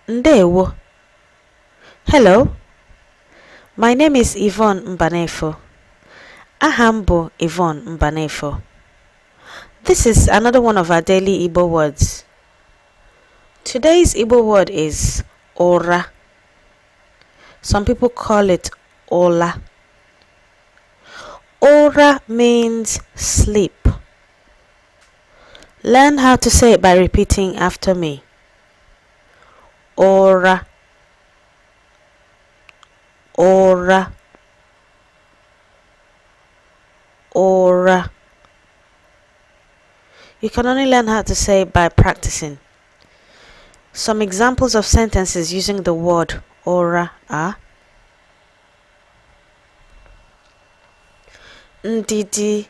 Ndewo. Hello. My name is Yvonne Mbanefo. Aha m bụ Yvonne Mbanefo. This is another one of our daily Igbo words. Today's Igbo word is ụra. Some people call it ụla. Ụra means sleep. Learn how to say it by repeating after me. Ụra, ụra, ụra. You can only learn how to say it by practicing. Some examples of sentences using the word ụra are: Ndidi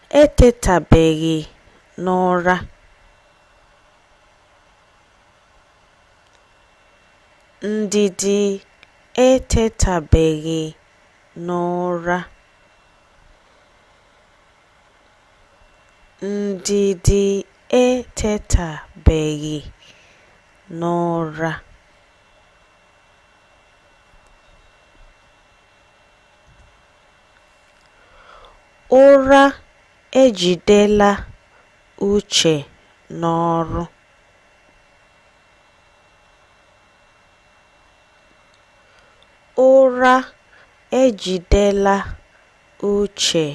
etetabeghị n'ụra. Ndidi etetabeghị n'ụra. Ndidi etetabeghị n'ụra. Ụra ejidela Uche n'ọrụ. Ụra ejidela Uche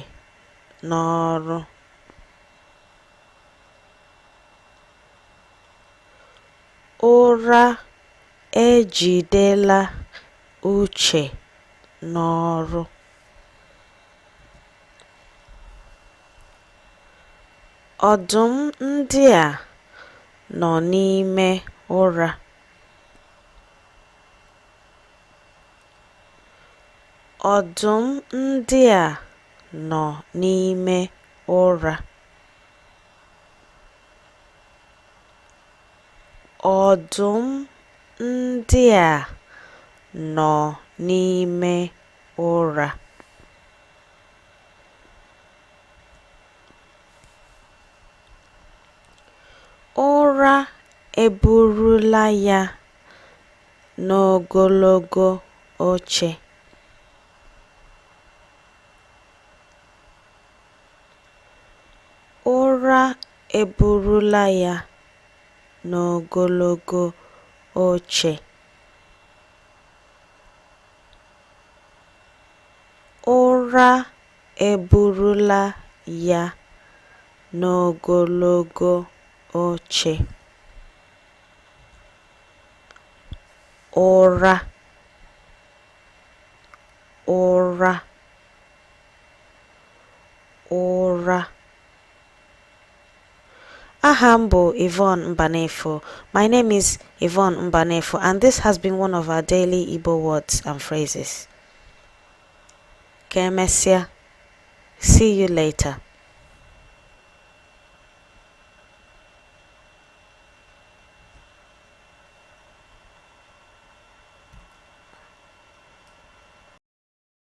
n'ọrụ. Ụra ejidela Uche n'ọrụ. Ọdụm ndị a nọ n'ime ụra. Ọdụm ndị a nọ n'ime ụra. Ọdụm ndị a nọ n'ime ụra. Ụra eburula ya n'ogologo oche. Ụra eburula ya n'ogologo oche. Ụra eburula ya n'ogologo oche. Ụra, ụra, ụra. Aha m bụ Yvonne Mbanefo. My name is Yvonne Mbanefo, and this has been one of our daily Igbo words and phrases. Ka emesịa. See you later.